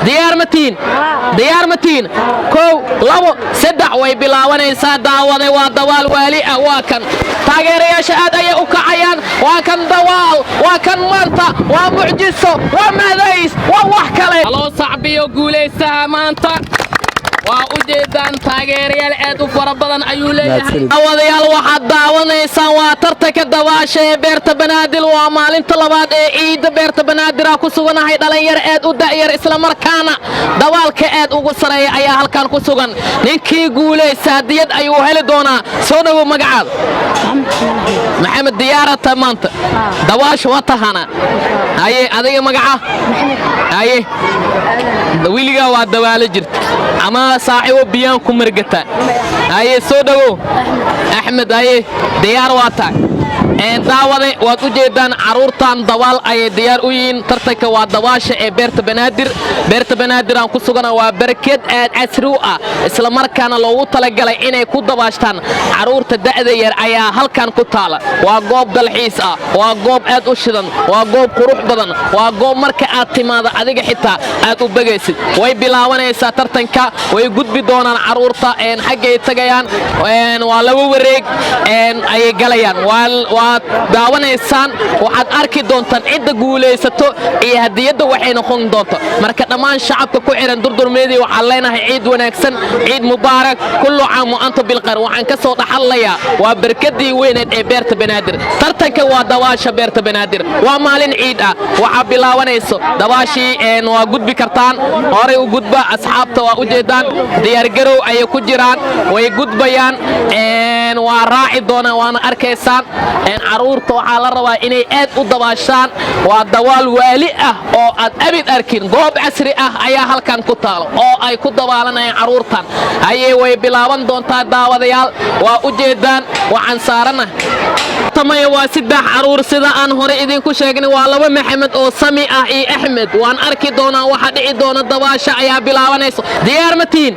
Diyaar ma tihiin? Diyaar ma tihiin? Kow, labo, saddex, way bilaabanaysaa. Daawade, waa dawaal waali ah. Waa kan, taageerayaasha aad ayay u kacayaan. Waa kan dawaal, waa kan maanta, waa mucjiso, waa maadays, waa wax kale. Haloo sacbiyo guulaystaha maanta. Waa u jeedaan, taageerayaal aad u fara badan ayuu leeyahay. Daawadayaal, waxaad daawanaysaan waa tartanka dabaasha ee Beerta Banaadir. Waa maalinta labaad ee ciidda. Beerta Banaadir ku suganahay. Dhalinyaro aad u da'yar, islamarkaana dabaalka aad ugu sareeya ayaa halkan ku sugan. Ninkii guulaysta hadiyad ayuu heli doonaa. Soo dhowow, magacaada? Maxamed. Diyaarata maanta dabaasha waa tahana. Haye, adiga magaca? Haye, weligaa waa dabaalo jirta ama saaxiibo biyaan ku margata? Haye, soo dhowow, Axmed. Haye, diyaar waa tahay. Daawade, waad u jeedaan, carruurtan dabaal ayay diyaar u yihiin. Tartanka waa dabaasha ee Beerta Banaadir. Beerta Banaadir aan ku sugana waa barked aad casri u ah, islamarkaana loogu talagalay inay ku dabaashtaan carruurta da'da yar ayaa halkan ku taala. Waa goob dalxiis ah, waa goob aad u shidan, waa goob qurux badan, waa goob marka aad timaado adiga xitaa aad u begaysid. Way bilaabanaysaa tartanka, way gudbi doonaan carruurta, xaggay tagayaan. Waa laba wareeg ayay galayaan. Waad daawanaysaan, waxaad arki doontaan cidda guulaysato iyo hadiyadda waxay noqon doonto. Marka dhammaan shacabka ku xihan Durdur Media waxaan leenahay ciid wanaagsan, ciid mubaarak, kullu caam wa antum bilkhayr. Waxaan ka soo dhaxallayaa waa barkadii weyneed ee Beerta Banaadir. Tartanka waa dabaasha Beerta Banaadir. Waa maalin ciid ah, waxaa bilaabanayso dabaashii. Waa gudbi kartaan, horay u gudba. Asxaabta waa u jeedaan, diyaargarow ayay ku jiraan, way gudbayaan, waa raaci doonaan, waana arkaysaan. Caruurta waxaa la rabaa inay aad u dabaashaan. Waa dawaal waali ah oo aad abid arkin. Goob casri ah ayaa halkan ku taalo oo ay ku dabaalanayaan carruurtan. Haye, way bilaaban doontaa. Daawadayaal, waa u jeedaan, waxaan saarana tamaya waa saddex caruur. Sida aan hore idinku sheegnay, waa laba Maxamed oo Sami ah iyo Axmed. Waan arki doonaa waxa dhici doona. Dabaasha ayaa bilaabanayso. Diyaar ma tihiin?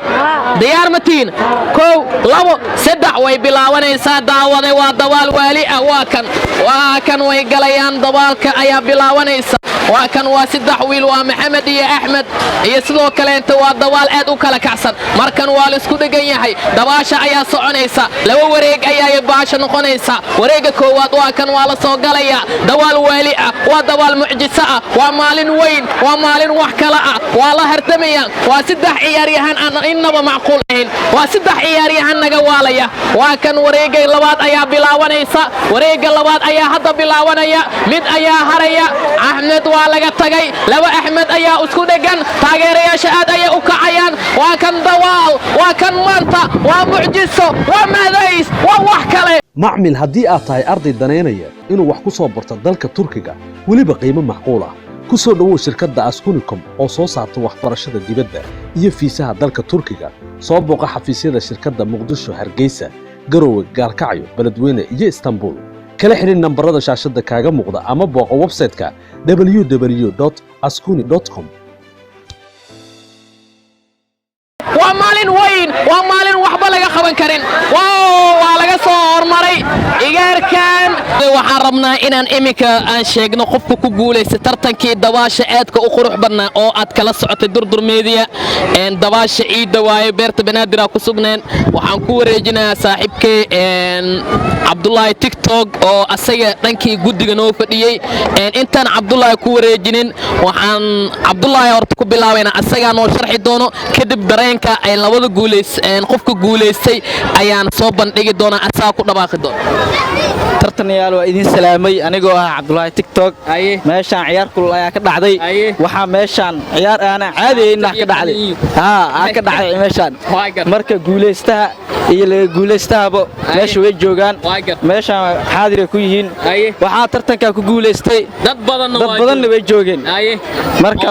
Diyaar ma tihiin? Kow, labo, saddex, way bilaabanaysaa. Daawade, waa dabaal waali ah. Waa kan, waa kan, way galayaan. Dabaalka ayaa bilaabanaysa. Waa kan, waa saddex wiil, waa Maxamed iyo Axmed iyo sidoo kaleenta. Waa dabaal aad u kala kacsan. Markan waa laisku dhegan yahay. Dabaasha ayaa soconaysa. Laba wareeg ayaa baasha noqonaysa. Wareegga koowaad waa kan, waa la soo galaya. Dabaal waali ah, waa dabaal mucjiso ah. Waa maalin weyn, waa maalin wax kala ah. Waa la hartamaya. Waa saddex ciyaaryahan aan innaba macquul ahayn. Waa saddex ciyaaryahan naga waalaya. Waa kan, wareegga labaad ayaa bilaabanaysa. Wareegga labaad ayaa hadda bilaabanaya. Mid ayaa haraya. Axmed waa laga tagay. Laba Axmed ayaa isku dhegan. Taageerayaasha aad ayay u kacayaan. Waa kan dawaal, waa kan maanta, waa mucjiso, waa maadays, waa wax kale. Macmil, haddii aad tahay arday danaynaya inuu wax ku soo barto dalka Turkiga, weliba qiimo macquul ah, ku soo dhowow shirkadda Askunicom oo soo saarta waxbarashada dibadda iyo fiisaha dalka Turkiga. Soo booqa xafiisyada shirkadda Muqdisho, Hargeysa, Garowe, Gaalkacyo, Beledweyne iyo Istanbul. Kala xidhin nambarada shaashadda kaaga muuqda ama booqo website-ka www askuni com. Waa maalin weyn, waa maalin waxba laga qaban karin. Waa laga soo hormaray igaarkan. Waxaan rabnaa inaan iminka aan sheegno qofka ku guulaysta tartankii dabaasha aadka u qurux badnaa oo aad kala socotay Durdur Media. Dabaasha ciidda waaye, Beerta Banaadir ku sugneen. Waxaan ku wareejinayaa saaxiibkay Cabdulaahi TikTok oo asaga dhankii guddiga noo fadhiyey. Intaan Cabdulaahi ku wareejinin, waxaan Cabdulaahi horta ku bilaabaynaa, asagaa noo sharxi doono. Kadib dareenka ay labada guulays, qofka guulaystay ayaan soo bandhigi doonaa, asagaa ku dhawaaqi doona. Tartanayaal, waa idiin salaamay anigoo ah Cabdulaahi TikTok. Meeshaan ciyaar kulul ayaa ka dhacday. Waxaa meeshaan ciyaar aanan caadiyeyna ka dhacday, haa, aa ka dhacday meeshaan. Marka guulaystaha iyo laga guulaystahaba meesha way joogaan, meeshaan xaadiray ku yihiin. Waxaa tartankaa ku guulaystay dad badanna dad badanna way joogeen. Marka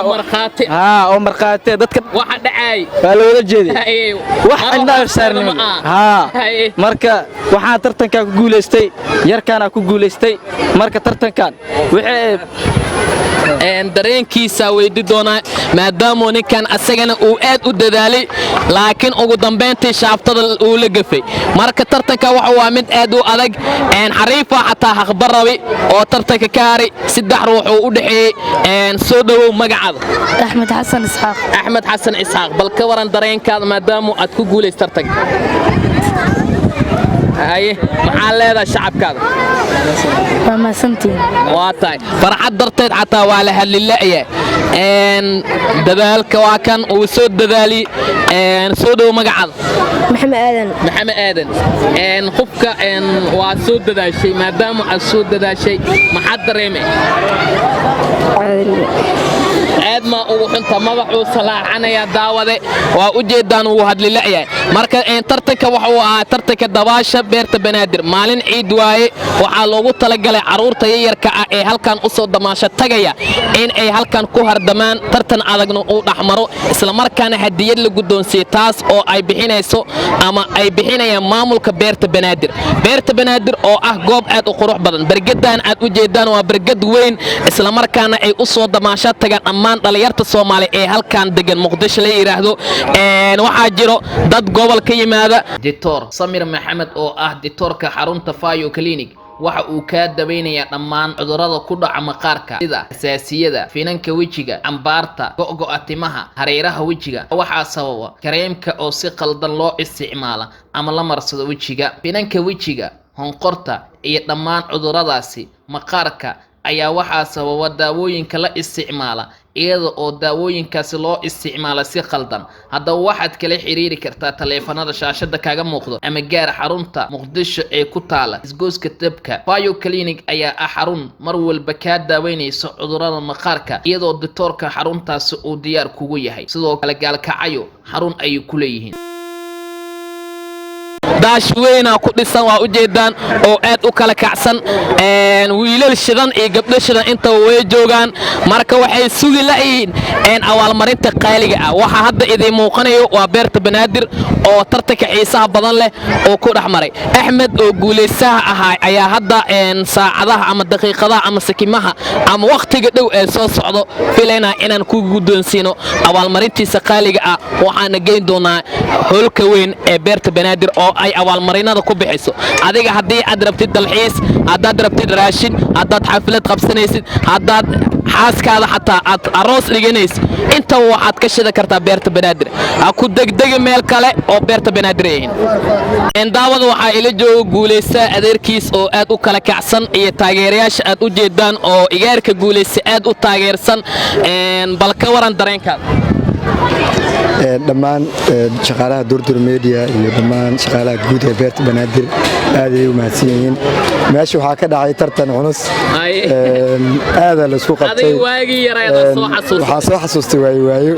haa, oo markhaati dadka waxa dhacay waa la wada jeeday, wax indhaha saarnimo haa. Marka waxaa tartankaa ku guulaystay yarkaanaa ku guulaystay. Marka tartankan wixii Dareenkiisa weydi doonaa, maadaamuu ninkan asagana uu aad u dadaalay. Laakiin ugu dambayntii shaaftada uu la gafay. Marka tartanka waxa waa mid aad u adag. Xariifa xataa haqbarabi oo tartanka ka haray, 3 ruux oo u dhexeeyey. Soo dhowow, magacaada? Axmed Xasan Isxaaq. Axmed Xasan Isxaaq, bal ka waran dareenkaada maadaama aad ku guulaysa tartanka? Haye, maxaa leedahay shacabkaada? Waa mahadsantihiin. Waa tahay, farxad darteed xataa waa la hadlila'ya. Dadaalka waa kan uu soo dadaali. Soo dhowo, magacaada? Maxamed Aadan. Maxamed Aadan, qofka waa soo dadaashay. Maadaama aad soo dadaashay, maxaad dareemay? Aad maa ugu xunta, madaxuu salaaxanayaa. Daawade, waa u jeedaan, wuu hadlila'yahay. Marka tartanka waxa uu ahaa tartanka dabaasha beerta Banaadir. Maalin ciid waaye, waxaa loogu talagalay carruurta yayarka ah ee halkan u soo damaasho tagaya in ay halkan ku hardamaan, tartan adagna uu dhexmaro, islamarkaana hadiyad la guddoonsiiye, taas oo ay bixinayso ama ay bixinayaan maamulka beerta Banaadir. Beerta Banaadir oo ah goob aad u qurux badan. Bergadan aad u jeedaan waa bergad weyn, islamarkaana ay u soo damaasho tagaan dhammaan dhallinyarta Soomaaliya ee halkan degan, Muqdisho la yidhaahdo. Waxaa jiro dad gobol ka yimaada. Doctor Samir Maxamed oo ah ditoorka xarunta Fayo Clinic waxa uu kaa daweynayaa dhammaan cudurrada ku dhaca maqaarka, sida xasaasiyada, finanka wejiga, cambaarta, go'go'a timaha, hareeraha wejiga. Waxaa sababa kareemka oo si qaldan loo isticmaala ama la marsado wejiga. Finanka wejiga, honqorta iyo dhammaan cudurradaasi maqaarka ayaa waxaa sababa daawooyinka la isticmaala, iyada oo daawooyinkaasi loo isticmaala si khaldan. Haddaba waxaad kala xiriiri kartaa taleefanada shaashada kaaga muuqdo ama gaar xarunta Muqdisho ee ku taala isgoyska Dabka. Bio Clinic ayaa ah xarun mar walba kaa daaweynaysa cudurrada maqaarka, iyadoo doctoorka xaruntaasi uu diyaar kugu yahay. Sidoo kale Gaalkacayo xarun ayay ku leeyihiin. Daash weynaa ku dhisan, waa ujeedaan, oo aad u kala kacsan. Wiilal shidan iyo gabdho shidan intaba way joogaan. Marka waxay sugi la'yihiin abaalmarinta qaaliga ah. Waxaa hadda idiin muuqanayo waa beerta Banaadir oo tartanka xiisaha badan leh oo ku dhex maray. Axmed oo guulaysaha ahaa ayaa hadda saacadaha ama daqiiqadaha ama sikimaha ama wakhtiga dhow ee soo socdo filaynaa inaan ku guddoonsiino abaalmarintiisa qaaliga ah. Waxaana geyn doonaa hoolka weyn ee beerta Banaadir oo ay abaalmarinada ku bixiso. Adiga haddii aad rabtid dalxiis, haddaad rabtid raashin, haddaad xaflad qabsanaysid, haddaad xaaskaada xataa aad aroos dhiganaysid, intaba waxaad ka shida kartaa beerta Banaadir. Ha ku degdegi meel kale oo beerta Banaadir ahayn. Daawada, waxaa ila jooga guulaysta adeerkiis oo aad u kala kacsan iyo taageerayaasha aad u jeedaan oo igaarka guulaysta aad u taageersan. Bal ka waran dareenkaada? Dhammaan shaqaalaha Durdur Media iyo dhammaan shaqaalaha guud ee beerta Banaadir aad ay u mahadsan yihiin. Meesha waxaa ka dhacay tartan culus, aadaa laisku qabtay. Waxaa soo xasuustay waayo waayo.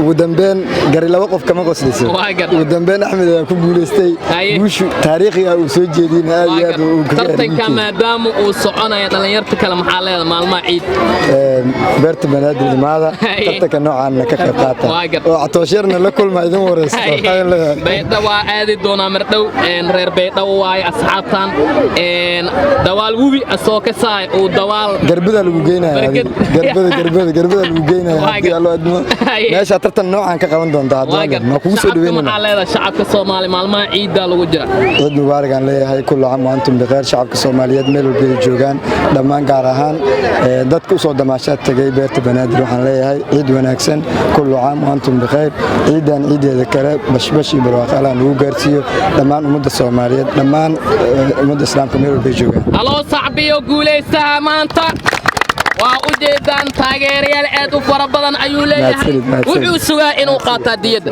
Ugu dambeyn gari laba qof kama qoslayso. Ugu dambeyn Axmed ayaa ku guulaystay guushu taariikhiga uu soo jeediyeyna aad iyo aad uu. Tartanka maadaama uu soconaya, dhalinyarta kale maxaa leedahay maalmaha ciid? Beerta Banaadir imaada, tartanka noocaanna ka qayb qaata oo Catooshyarna la kulma idin wareysto. Baydha waa aadi doonaa mardhow. Reer Baydhabo waaye asxaabtan. Dawaal webi asoo ka saay uu dawaal. Garbada lagu geynaya, garbada, garbada, garbada lagu geynaya haddii Allo admo. Meesha tartan noocan ka qaban doontaa haddii ma kugu soo dhaweynayna. Maxaa leedahay shacabka Soomaali? Maalmaha ciidda lagu jira. Ciid mubaarak aan leeyahay, kullu caam wa antum bikheer. Shacabka Soomaaliyeed meel walba ay joogaan dhammaan, gaar ahaan dadka u soo damaashaad tagay beerta Banaadir, waxaan leeyahay ciid wanaagsan, kullu caam wa antum bikheer. Ciidan ciideeda kale bashbash iyo barwaaqo Allah nagu gaarsiiyo dhammaan ummadda Soomaaliyeed, dhammaan ummadda islaamka meel walba ay joogaan. Haloo sacbiyo guulaystaha maanta. Waa u jeedaan, taageerayaal aad u fara badan ayuu leeyahay. Wuxuu sugaa inuu qaato hadiyadda.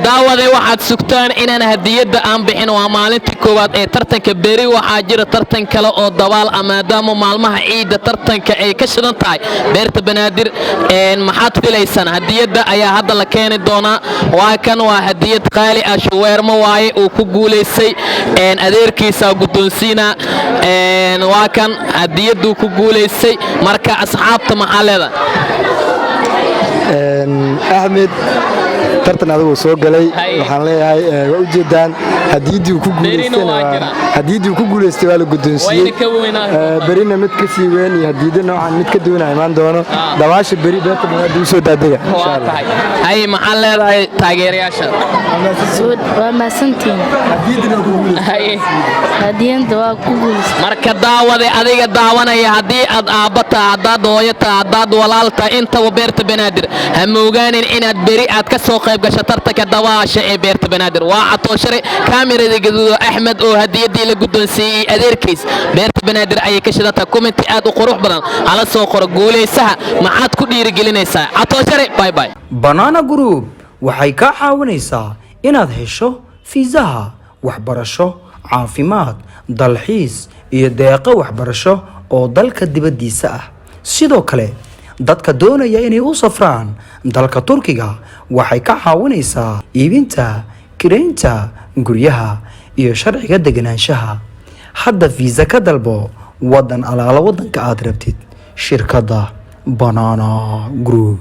Daawade, waxaad sugtaan inaan hadiyadda aan bixin. Waa maalintii koowaad ee tartanka. Beri waxaa jira tartan kale oo dabaal ah. Maadaama maalmaha ciidda tartanka ay ka shidan tahay beerta Banaadir, maxaad filaysaan? Hadiyadda ayaa hadda la keeni doonaa. Waa kan, waa hadiyad qaali ah, shuweermo waaye uu ku guulaystay. Adeerkiisaa guddoonsiina. Waa kan hadiyadduu ku guulaystay. Marka asxaabta maxaa leedahay? Axmed tartan adiguu soo galay, waxaan leeyahay waa ujeedaan Hadiidii uu ku Berina guuleystayna waa jiraa. Hadiidii uu ku guuleystay waa la guddoonsiiyey. Wayna ka weynaan doontaa. Berina mid ka sii weyn iyo hadiida noocan mid ka duwanaa imaan doono. Dabaasha beri Beerta Banaadir usoo daadega, insha Waa Allah. tahay. Haye, maxaa leedahay taageerayaasha? Waa mahadsantihiin. Haye. Hadiyada waa ku guulaystay. Marka daawade, adiga daawanaya, haddii aad aabba taha, haddaad hooyo taha, haddaad walaal taha, intaba Beerta Banaadir ha moogaanin inaad beri aad ka soo qayb gasho tartanka dabaasha ee Beerta Banaadir. Waa Catooshare, kaamirada gaduudo, Axmed oo hadiyadii la guddoonsiiyey adeerkiis. Beerta Banaadir ayay ka shidataa. Comment aad u qurux badan hala soo qoro. Guulaysaha maxaad ku dhiirigelinaysaa? Catooshare, bye bye. Banana Group waxay kaa caawinaysaa inaad hesho fiisaha waxbarasho, caafimaad, dalxiis iyo deeqo waxbarasho oo dalka dibaddiisa ah. Sidoo kale, dadka doonaya inay u safraan dalka Turkiga waxay ka caawinaysaa iibinta, kireynta guryaha iyo sharciga deganaanshaha. Hadda fiisa ka dalbo wadan alaala wadanka aad rabtid shirkadda Banana Group.